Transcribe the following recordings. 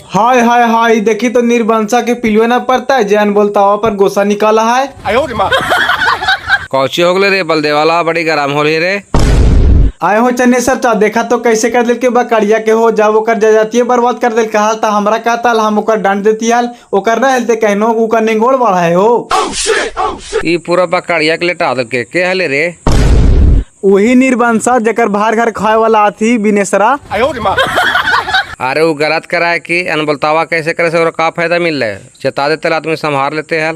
हाय हाय हाय, देखी तो निर्वंशा के पिलुए ना पड़ता है, जैन बोलता हुआ पर गोसा निकाला है। कौची हो गले रे बलदेवाला, बड़ी गरम हो रही रे। आए हो चनेसर चा, देखा तो कैसे कर दिल के बकरिया के हो जाब ओकर जजातिये बर्बाद कर दिल। कहा ता हमरा कहता हम ओकर डांट देती हाल, ओकर ना हेलते कहनो ओकर निंगोड़ बढ़ा है हो। ई पूरा बकरिया के लेटा दल के हले रे। वही निर्वंशा जकर बाहर घर खाए वाला आथी बिनेसरा। अरे वो गलत करा है कि अनबोलतावा कैसे करे से का फायदा मिल रहा है, चेता देते आदमी संभाल लेते हैं।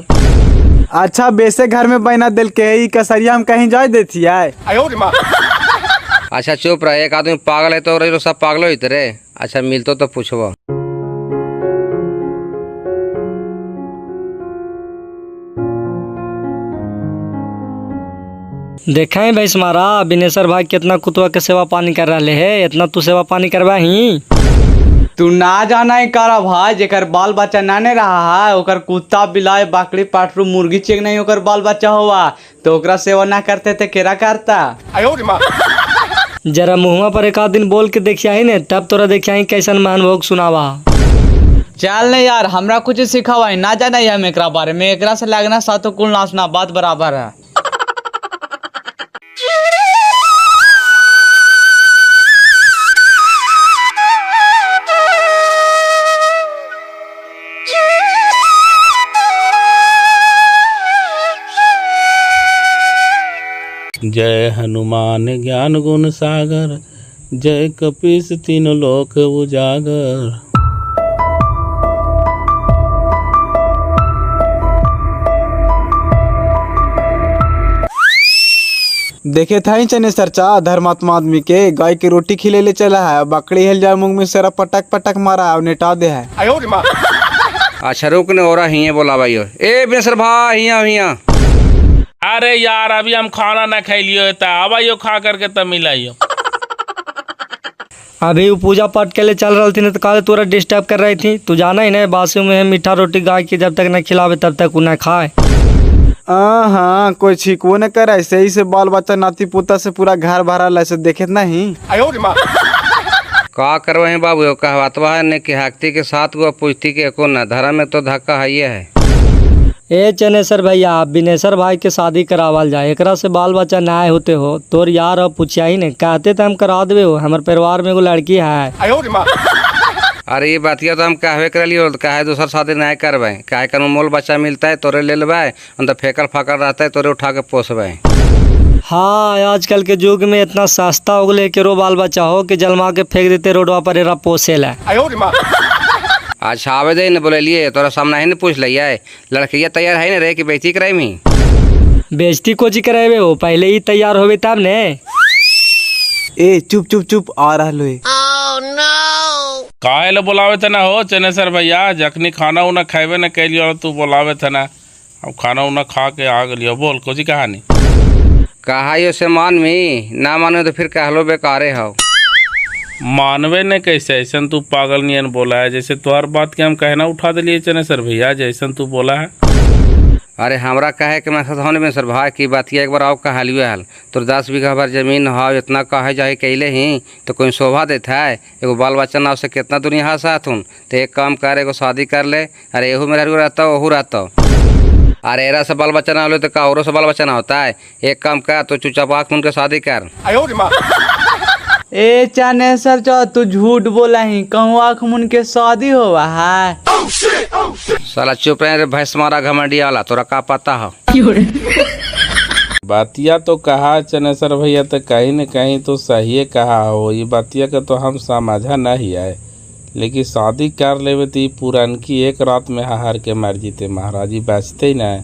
अच्छा बेसे घर में बना दिल के ई कसरिया हम कहीं जाए देती है। अच्छा चुप रहे, एक आदमी पागल है तो सब पागल होते रे। अच्छा मिलतो तो पूछबो। देखें भाई मारा बिनेसर भाई कितना कुतवा के सेवा पानी कर रहे है, इतना तू सेवा पानी करवा ही। तू ना जाना ही करा भाई, जेकर बाल बच्चा ना ने रहा है ओकर कुत्ता बिलाई बकरी पाटरू मुर्गी चेक नहीं ओकर बाल बच्चा हुआ तो ओकरा सेवा ना करते थे केरा करता। जरा मुहुआ पर एक आध दिन बोल के देखिया ही ने तब तोरा देखिया ही कैसन महान सुनावा। चल नहीं यार हमरा कुछ सिखावा है ना जाना हम एकरा बारे में, एकरा से लगना सातो कुल नाचना बात बराबर है। जय हनुमान ज्ञान गुण सागर, जय कपीस तीनों लोक उजागर। देखे था ही चनेसर चा धर्मात्मा आदमी के गाय की रोटी खिले ले चला है, बकरी हिल जाए मुंह में सरा पटक पटक मारा है और निटा दे है। अच्छा रुक ने और हिये बोला भाई, ए बिनेसर भाई हिया हिया। अरे यार अभी हम खाना ना खैलियो त आवाइयो खा करके तब मिलाइयो। अभी वो पूजा पाठ के लिए चल रही थी तो काहे तोरा डिस्टर्ब कर रही थी, तू जाना ही नहीं बासी में है मीठा रोटी गाय की जब तक न खिलावे तब तक न खाए। हाँ कोई छिकवो न करे, ऐसे ही से बाल बच्चा नाती पोता से पूरा घर भरा ऐसे देखे नहीं। का करवे है बाबू, कहवातवा है ने कि हाकती के साथ गो पूछती के एको न धरा में तो धक्का है है। ए चनेसर भैया बिनेसर भाई के शादी करावल जाए, एकरा से बाल बच्चा ना होते हो तोर यार अब पूछा ही नहीं कहते तो हम करा देवे हो, हमारे परिवार में एगो लड़की है। अरे ये बातिया तो हम कहवे कर लियो, काहे दूसर शादी नहीं करवे, काहे कर मोल बच्चा मिलता है तोरे ले लेबै, अंदर फेकल फाकल रहता है तोरे उठा के पोसबै। हाँ आजकल के युग में इतना सस्ता हो गए कि रो बाल बच्चा हो कि जलमा के फेंक देते रोडवा पर एरा पोसे ला। अच्छा आवे दे न बोलिए तोरा सामने ही न पूछ लिया, लड़किया तैयार है न रे कि बेइज्जती कराई? बेइज्जती कोची करावे हो, पहले ही तैयार होवे तब ने। ए चुप चुप चुप आ रहा है। काहे ले बोलावे थे ना हो चनेसर भैया, जखनी खाना उना खावे न कैलियो तू बोलावे थे ना, अब खाना उना खा के आ गलियो, बोल कोची कहानी। कहा यो से मानवी ना मानो तो फिर कहलो बेकारे हो। मानवे ने कैसे, ऐसा तू पागल नियन बोला है, जैसे तुहार बात के हम कहना उठा दिलिए चनेसर भैया जैसन तू बोला है। अरे हमरा कहे के मैं होने में सर भाई की बात एक बार आओ कहलियो हल, तोर 10 बीघा भर जमीन हो इतना कहे जाए कैले ही तो कोई शोभा देता है, एगो बाल बच्चा ना से कितना दुनिया हंसाथुन, तो एक काम कर एगो शादी कर ले, अरे एहू मेरा रहता ओहू रहता, अरे एरा से बाल बच्चा ना हो तो का औरों से बाल बच्चा ना होता है, एक काम कर तो चुपचाप आँख मुन के शादी कर। ए चनेसर चौ तू झूठ बोला ही, कहूँ आँख मुन के शादी होवा है। साला चुप रहे रे भैंस मारा घमंडिया वाला, तोरा का पता हो। बातिया तो कहा चनेसर भैया तो कहीं न कहीं तो सही कहा हो, ये बातिया का तो हम समझा नहीं आए, लेकिन शादी कर लेवे तो पुरानकी एक रात में हार के मर जीते महाराज जी, बचते ही ना।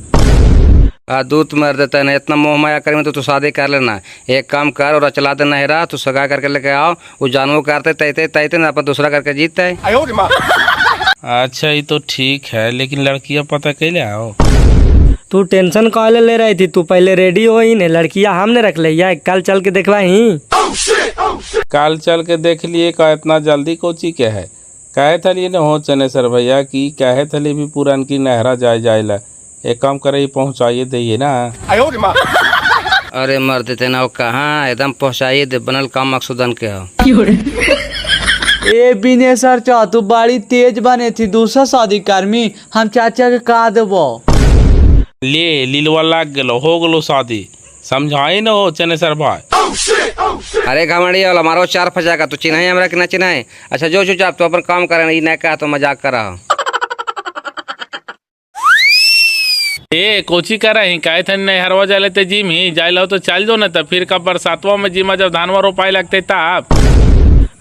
दूध मर देता है इतना मोह माया करें तो तू शादी कर लेना, एक काम कर और चला देना हेरा तू सगा करके लेके आओ, वो जानवो करते तैते तैते ना अपन दूसरा करके जीतते। अच्छा ये तो ठीक है, लेकिन लड़कियां पता कैले आओ। तू टेंशन काहे ले रही थी, तू पहले रेडी हो ही ने, लड़कियां हमने रख ले या कल चल के देखवा ही। कल चल के देख लिए का इतना जल्दी कोची के है, कहे थली न हो चनेसर भैया की कहे थली भी पुरान की नहरा जाए जाए ला, एक काम करे पहुँचाइए दइए ना। अरे मर देते ना वो कहाँ एकदम पहुँचाइए दे, बनल काम मकसूदन के हो। ए बिनेसर चा तू बड़ी तेज बने थी, दूसरा शादी करमी हम चाचा के कहा देबो। ले लीलवा लाग गेलो, हो गेलो शादी, समझाई न हो चनेसर भाई। अरे घमंडी वाला मारो चार फंसा, तू चिन्ह हमरा कि ना चिन्ह? अच्छा जो चुपचाप तू अपन काम करे, ई ना कहा तो मजाक कर रहा। ए कोची कर ही काहे थन नहरवा जाले ते जिम ही जाए लो तो चल जो ना, तब फिर कब बरसातवा में जिमा जब धानवा रोपाई लगते तब।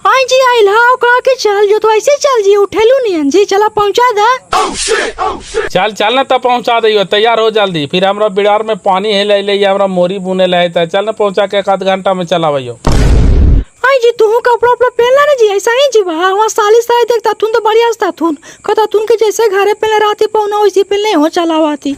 हाँ जी आइल हाँ कहा के चल जो तो ऐसे चल जी उठेलू नहीं जी, चला पहुँचा दे। चल चल ना तब पहुँचा दियो, तैयार हो जल्दी, फिर हमरा बिड़ार में पानी है ले ले, हमरा मोरी बुने ले है, चल ना पहुँचा के एक आध घंटा में चलावो। हाँ जी तू कपड़ा उपड़ा पहन ला ना जी, ऐसा ही जी वहाँ साली साली देखता तुन तो बढ़िया था तुन कहता तुन के जैसे घरे पहले राती पौना वैसे पहले हो चलावाती।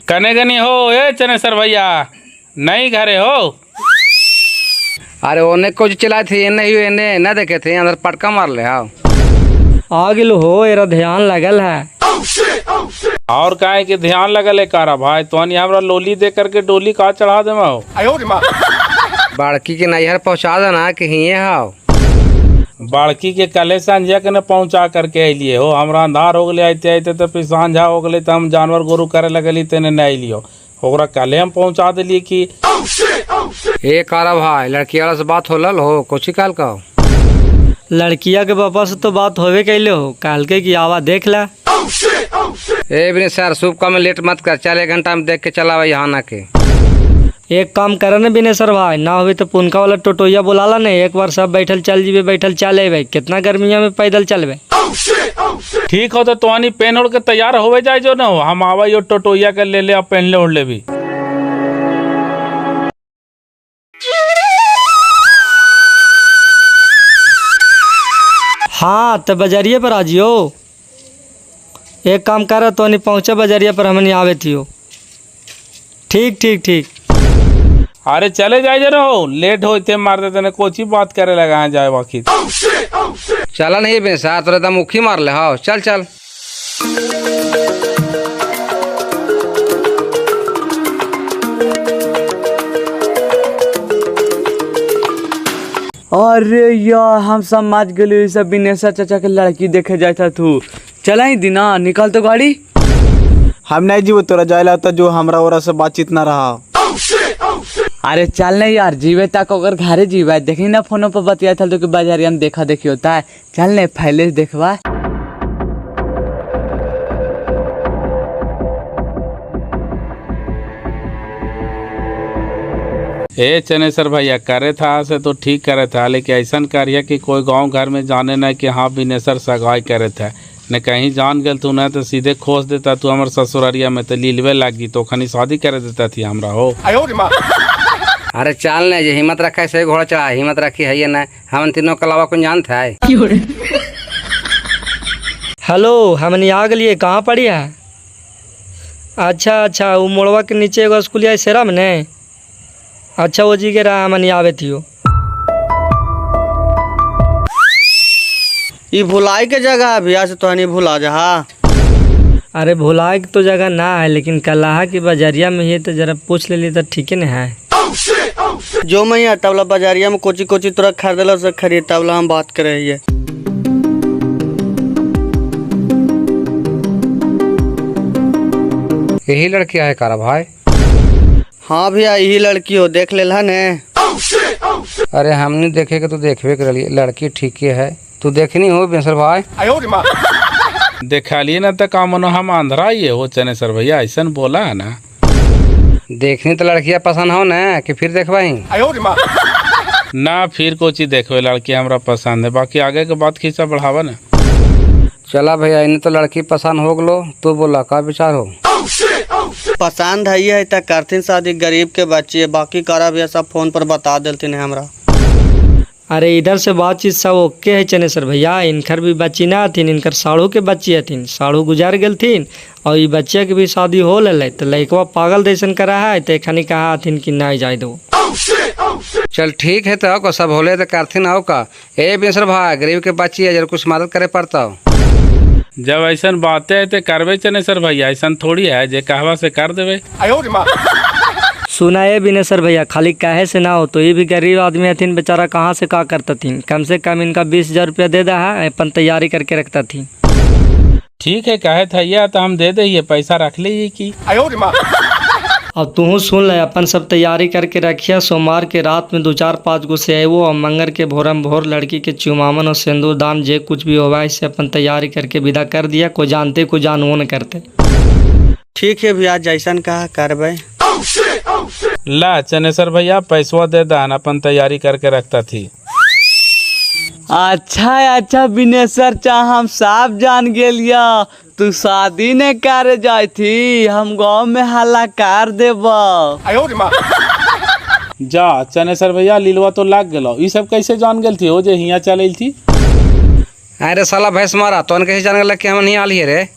कने कने हो ए चनेसर भैया, नहीं घरे हो? अरे ओने कुछ चलाए थे एने ही एने ना देखे थे, अंदर पटका मार ले। हाँ आ गेलो हो, एरा ध्यान लगल है। और काहे के ध्यान लगल है कारा भाई, तो हमरा लोली दे करके डोली का चढ़ा देमा हो। बाड़की के नैहर पहुँचा देना कि हिये हाव। बाड़की के कले संझा के न पहुँचा करके अलिए हो, हमरा अंधार हो गए आते आते, तो फिर सांझा हो गए तो हम जानवर गोरू करे लगली तेने नहीं अलियो, ओकरा कले हम पहुँचा दिलिए कि। ए कारा भाई लड़की वाला से बात होलल हो कोची काल का? लड़किया के पापा से तो बात होवे कैले हो, काल के कि आवा देख ला। ए बिने सर शुभ काम में लेट मत कर, चल एक घंटा में देख के चला यहाँ ना के। एक काम कर न बिनेसर भाई, ना हुई तो पुनका वाला टोटोया बुला ला ने, एक बार सब बैठल चल जीबे, बैठल चल अबे, कितना गर्मिया में पैदल चलबे। ठीक हो तो तुहानी पहन ओढ़ के तैयार होवे जाए जो ना हो, हम आवा यो टोटोया के ले ले और पहन ले ओढ़ ले भी। हाँ तो बजरिए पर आ जियो, एक काम कर तो नहीं पहुँचे बजरिया पर, हमनी आवे थी हो। ठीक ठीक ठीक। अरे चले जाए जरा हो, लेट होते मार देते ने कोची बात करे लगा जाए बाकी। चला नहीं बेसा तोरे दम उखी मार ले। हाँ चल चल। अरे यार हम समझ गए सब बिनेसर चाचा के लड़की देखे जाता तू, चला ही दिना निकल तो गाड़ी। हम नहीं जीव तोरा जाए तो जो हमरा ओरा से बातचीत ना रहा। अरे चल नहीं यार जीवे तक अगर घरे जीवा, देखी ना फोनों पर बतिया था तो कि बाजारिया में देखा देखी होता है, चल नहीं फैले देखवा। ए चनेसर भैया करे था से तो ठीक करे था, लेकिन ऐसा कार्य कि कोई गांव घर में जाने ना कि हाँ बिनेसर सगाई करे था, न कहीं जान गल तू ना तो सीधे खोज देता तू हमारे ससुरारिया में तो लीलवे लागी तो खनी शादी करे देता थी हमरा हो। अरे चल नहीं जे हिम्मत रखा है सही घोड़ा चढ़ा, हिम्मत रखी है ये ना, हम तीनों के अलावा कौन जानता है। हेलो हमनी आ गलिए, कहाँ पड़ी है? अच्छा अच्छा वो मोड़वा के नीचे एगो स्कूल है सेरा में ने, अच्छा वो जी के रहा हमनी आवे थी हो। ई भुलाई के जगह है भैया से तो नहीं भुला जा। अरे भुलाए के तो जगह ना है, लेकिन कलाहा की बाजारिया में ही तो जरा पूछ ले ली तो ठीक है ना है। जो मैं तबला बाजारिया में कोची कोची तोरा खरीदला से खरीद तबला हम बात करे हिये। यही लड़की है कारा भाई? हाँ भैया यही लड़की हो, देख ले ने। अरे हमने देखे के तो देखबे कर लिए, लड़की ठीक है, तू देखनी हो बिनेसर भाई? देखा लिए ना तो काम हम आंध्रा ही हो चनेसर भैया, ऐसा बोला है ना। देखनी तो लड़कियां पसंद हो ना कि फिर देखवाई ना? फिर कोची देखवे, लड़की हमरा पसंद है, बाकी आगे के बात खींचा बढ़ावा ना। चला भैया इन्हें तो लड़की पसंद हो गलो, तू बोला का विचार हो? पसंद है है तो करथिन शादी, गरीब के बच्चे, बाकी करा भैया सब फोन पर बता देलथिन हमरा। अरे इधर से बातचीत सब ओके है चनेसर भैया। इनकर भी बच्ची ना हथिन, इनकर साढ़ू के बच्ची हथिन, साढ़ू गुजार गेलथिन और ई बच्चिया के भी शादी हो ललै तो लड़कवा पागल जैसन करा है, तो एखनी कहा हथिन कि नहीं जाए दो। चल ठीक है तो को सब होले तो करथिन आओ का। ए बिनेश्वर भाई गरीब के बच्ची है, जरा कुछ मदद करे पड़ता हो। जब ऐसा बातें है तो करबे चनेसर भैया, ऐसा थोड़ी है जे कहवा से कर देवे। सुना है बिनेसर भैया, खाली काहे से ना हो तो ये भी गरीब आदमी हथिन बेचारा, कहाँ से का करता थी। कम से कम इनका 20,000 रुपया दे दा है, अपन तैयारी करके रखता थी। ठीक है कहे था तो हम दे दे, पैसा रख ली की। अब तू सुन ले, अपन सब तैयारी करके रखिया। सोमवार के रात में 2-4-5 गो से आबो और मंगर के भोरम भोर लड़की के चुमावन और सिंदूर दान जे कुछ भी होवा इसे अपन तैयारी करके विदा कर दिया। को जानते को जानवो न करते। ठीक है भैया जैसन कहा करबे। ला चनेसर भैया पैसवा दे दहन, अपन तैयारी करके रखता थी। अच्छा अच्छा बिनेश्वर चा हम साफ जान गेलिया, तू शादी ने करे जाय थी, हम गाँव में हल्ला कर देब। जा चनेसर भैया लीलवा तो लाग गेलो, ई सब कैसे जान गेल थी हो जे हियाँ चल थी? अरे साला भैंस मारा तो कैसे जान गेल कि हम नहीं आलिए रे?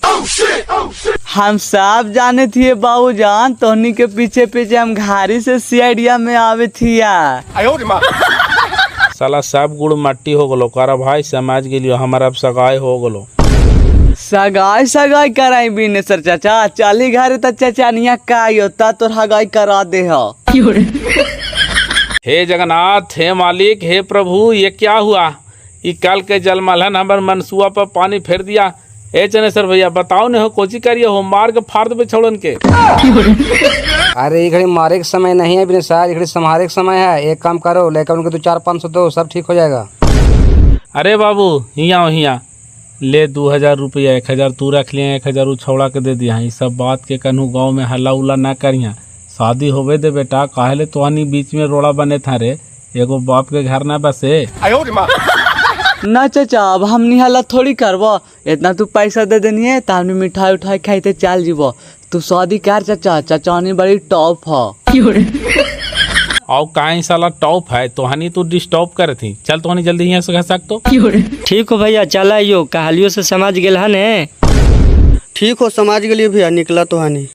हम सब जाने थे बाबू जान, तोहनी के पीछे पीछे हम घारी से सीआईडिया में आवे थिया। साला सब गुड़ मट्टी हो गलो कारा भाई, समाज गेलियो हमारा अब सगाई हो गलो। सगाई सगाई कराई बिनेसर चाचा, चाली घरे त चचानिया का होता तोर हगाई करा दे हो। हे जगन्नाथ, हे मालिक, हे प्रभु, ये क्या हुआ? ई कल के जलमलहन हमर मनसुआ पर पानी फेर दिया। ए चनेसर भैया बताओ ने हो कोची करिए हो, मार के फाड़ देबे छोड़न के। अरे ये घड़ी मारे के समय नहीं है बिनेसर, ये घड़ी संभारे के समय है। एक काम करो लेकर उनके 2-4-500 दो, सब ठीक हो जाएगा। अरे बाबू हियाँ हियाँ ले 2000 रुपया, 1000 तू रख लिया, 1000 उ छौड़ा के दे दिया। ये सब बात के कन्हू गाँव में हल्ला उल्ला ना करिया, शादी होवे दे बेटा, काहे ले तोहनी बीच में रोड़ा बने था रे, एगो बाप के घर ना बसे। ना चाचा अब हम निहाला थोड़ी करबो, इतना तू पैसा दे देनी है तो हमने मिठाई उठाई खाते चल जीबो। तू शादी कर चाचा, चाचा बड़ी टॉप हो। और काहे साला टॉप है तोहनी, तू डिस्टर्ब करे थी। चल तोहनी जल्दी यहाँ से घसक तो। ठीक हो भैया चल आइयो, कहलियो से समझ गेल हन। ठीक हो समझ गेलियो भैया, निकला तोहनी।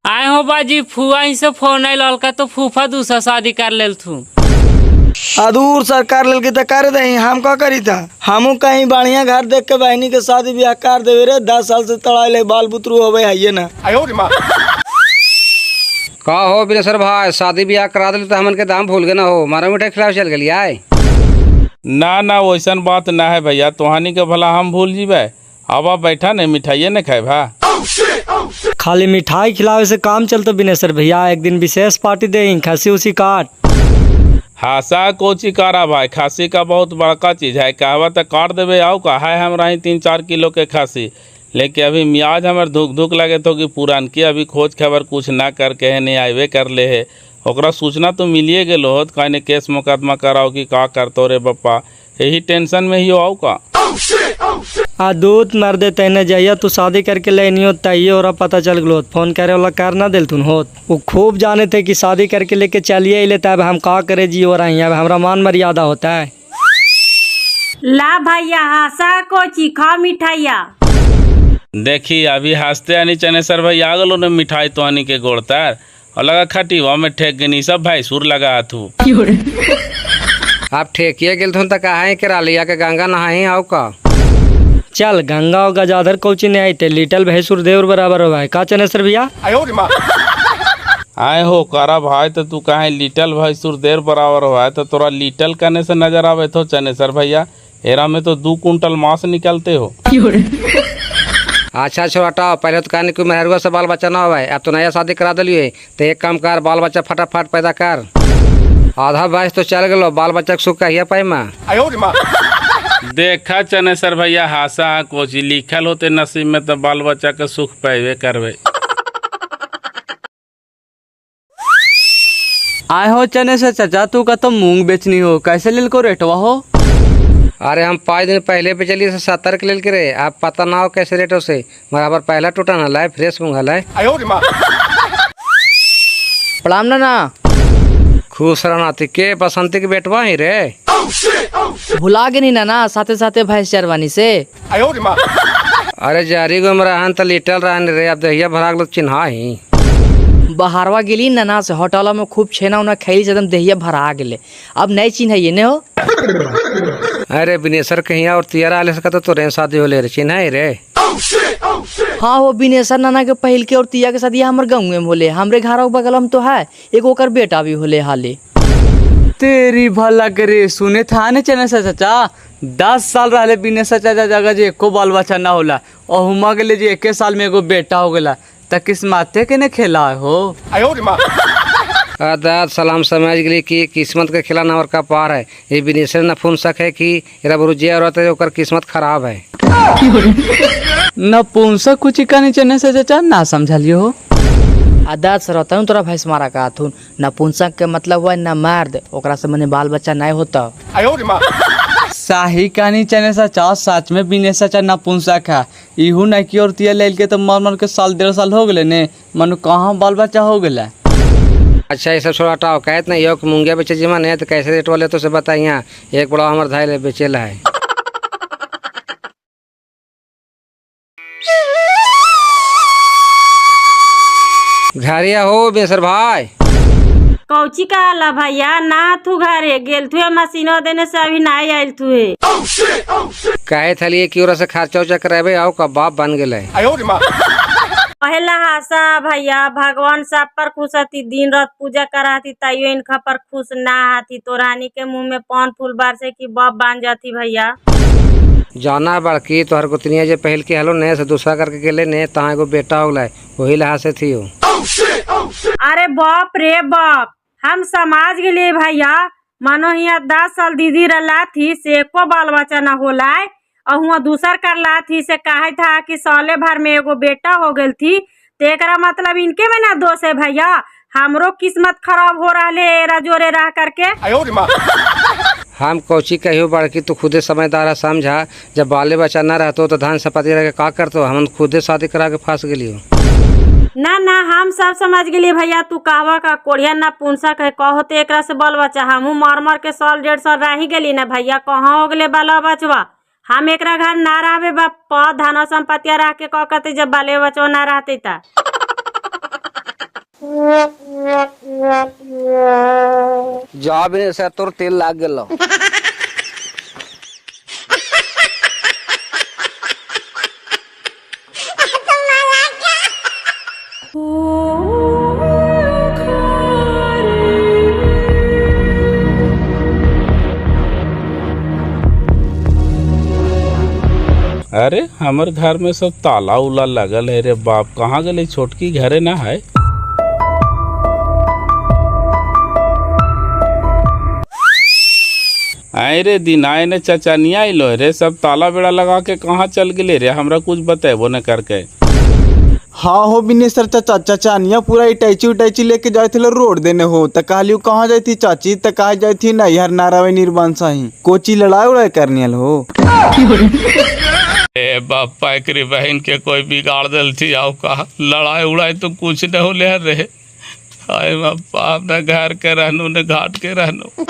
आए हो बाजी, फुआ से फोन आयल हल्का तो फूफा दूसरा शादी कर लेल थू। अदूर सरकार लेल के त कर दही, हम का करी था? हमू कहीं बढ़िया घर देख के बहनी के शादी ब्याह कर देवे रे, 10 साल से तड़ाई ले बाल बुतरू होवे है ना। का हो बिनेसर भाई शादी ब्याह करा दिल तो हमन के दाम भूल गए ना हो, मारा मिठाई खिलाफ चल गई आए। ना ना वैसन बात ना है भैया, तोहानी के भला हम भूल जीबे। अब आप बैठा नहीं मिठाइये न खाए भा। खाली मिठाई खिलावे से काम चलतो बिनेसर भैया, एक दिन विशेष पार्टी दे, खांसी उसी काट। हासा कोची कारा भाई, खांसी का बहुत बड़का चीज है, कहवा तो काट देवे आओ का है। हम रही 3-4 किलो के खांसी लेकिन अभी मियाज हमार धुक धुक लगे तो कि पुरान की अभी खोज खबर कुछ ना करके है नहीं आवे कर ले है। ओकरा सूचना तो मिलिए गेलो होत, काहे केस मुकदमा कराओ कि का करतो रे बप्पा, यही टेंशन में ही आओ का। आ दूध मर दे तने जइया तू शादी करके लेनी हो तइये ओरा पता चल गलो, फोन करे वाला कर ना दिल तुन होत। वो खूब जाने थे कि शादी करके लेके चलिए अइले, तब हम का करे जी और अब हमरा मान मर्यादा होता है। ला भैया हासा कोची खा मिठाइया। देखी अभी हंसते आनी चनेसर भाई आ गलो ने मिठाई तो आनी के गोड़तार और लगा खटी वहाँ में ठेक गनी सब भाई सुर लगा थू। आप ठेकिए गेल थुन त काहे करा लिया के गंगा नहाई आओ का। चल गंगा और गजाधर कोची नहीं आते, लिटल भैंसुर देवर बराबर हो भाई का चनेसर भैया। आए हो करा भाई तो तू काहे लिटल भैंसुर देर बराबर हो है तो तोरा लिटल करने से नजर आवे तो चनेसर भैया, एरा में तो 2 कुंटल मांस निकलते हो। अच्छा छोटा पहले तो कहने कोई मेहरुआ से बाल बच्चा ना हो, अब तो नया शादी करा दिलिए तो एक काम कर बाल बच्चा फटाफट पैदा कर। आधा बैस तो चल गलो, बाल बच्चा के सुख कहिया पाई माँ। देखा चनेसर भैया हासा कोची लिखल होते नसीब में तो बाल बच्चा के सुख पावे करवे। आए हो चनेसर चाचा तू का तो मूंग बेचनी हो, कैसे लेल को रेटवा हो? अरे हम 5 दिन पहले पे चलिए से 70 के लेल के रे, आप पता ना हो कैसे रेटो से बराबर पहला टूटा ना लाए फ्रेश मूंग लाए। प्रणाम नाना। खुश रहना। के बसंती के बेटवा ही रे? भुला के नहीं नाना, साथे साथे भैंस चरवानी से। अरे जारी गो में रहन त लिटल रहन रे, अब दहिया भरा गेलो चिन्हा ही। बहारवा गेली नाना से होटल में खूब छेना उना खैली से एकदम दहिया भरा गेले, अब नहीं चिन्हइए ने हो। अरे बिनेसर कहिया और तियरा आले से तो तोरे शादी होले रे, चिन्हा ही रे? हाँ हो बिनेसर नाना के पहिल के और तिया के शादी हमर गाँव में होले, हमरे घर के बगल में तो है, एगो ओकर बेटा भी होले हाले। तेरी भला करे सुने था ने चने चाचा 10 साल रहले बिनेसर चाचा जगह जे एको बाल बच्चा ना होला, और हुमा गेले जे 1 साल में एगो बेटा हो गेला, त किस्मते के ने खेला हो। आदाब सलाम समझ गई कि किस्मत के खेला ना और का पार है। ये बिनेसर नपुंसक है कि एरा औरत है, ओकर किस्मत खराब है। नपुंसक कुछ कनी चने से चाचा ना समझलियो हो। आदात सर होता तोरा भैंस मारा का आथुन, नपुंसक के मतलब हुआ न मर्द, ओकरा से मने बाल बच्चा नहीं होता। साही कहानी चने चाचा सच में बिनेसर चाचा नपुंसक है, इहू नकी और तिया लेल के तो मर मर के साल 1.5 साल हो गेले ने, मनु कहाँ बाल बच्चा हो गेला। अच्छा ये सब छोड़ा हटाओ, कहत नहीं यो मुंगिया बेचे जिमा नहीं तो कैसे रेट वाले तो से बताइए, एक बड़ा हमार धाई ले बेचे ला है। घरिया हो बेसर भाई? कौची का ला भैया ना थू घरे गेल थुए मशीनो देने से अभी ना आयल थुए। कहे थलिए कि ओरा से खर्चा उर्चा कराबे आओ का बाप बन गेले। पहला हासा भैया भगवान सब पर खुश हती, दिन रात पूजा कराती तैयो इनका पर खुश ना हाथी, तो रानी के मुंह में पान फूल बार से कि बाप बन जाती भैया। जाना बड़की तोहर गोतनिया जे पहल के हलो ने से दूसरा करके गेले ने तहाँ एगो बेटा हो गला वही लहा से थी हो। अरे बाप रे बाप हम समाज के लिए भैया, मानो यहाँ 10 साल दीदी रला थी से एको बाल बच्चा न होला, और हुआ दूसर कर ला थी से कहे था कि साले भर में एगो बेटा हो गई थी, तो एकरा मतलब इनके में ना दोष है भैया, हमरो किस्मत खराब हो रहा है एरा जोरे रह करके। हम कोची कहियो बड़की तू खुदे समझदार है समझा, जब बाले बच्चा न रहतो तो धन संपत्ति रह के का करतो, हम खुदे शादी करा के फंस गेलियो। ना ना हम सब समझ गेलिए भैया, तू कहवा का कोढ़िया ना पुंसक है कहो तो एकरा से बाल बच्चा, हमहू मार मार के साल 1.5 साल रही गेली ना भैया, कहाँ हो गेले बाल बचवा, हम एकरा घर ना रहबे बाप धन संपत्ति रह के कह करते जब बाले बचवा ना रहते ता। जा बिनेसर तोर तेल लाग गेलो। अरे हमर घर में सब ताला उला लगल है रे बाप, कहाँ गए छोटकी घरे ना है। आए रे दिन आए ने चाचा नहीं आइलो रे, सब ताला बेड़ा लगा के कहाँ चल गए रे, हमरा कुछ बतेबो न करके। हाँ हो बिनेसर चाचा, चाचा निया पूरा इटैची उटैची लेके जाए थे रोड देने हो, त कहलियो कहाँ जाती चाची, त कहा जाती नैहर नारावे निर्बंसा ही कोची लड़ाई उड़ाई करनी हो। ए बापा एकरी बहन के कोई बिगाड़ दिल थी आओ का लड़ाई उड़ाई तो कुछ न होले रे, हाय बापा अपना घर के रहनु ने घाट के रहनु।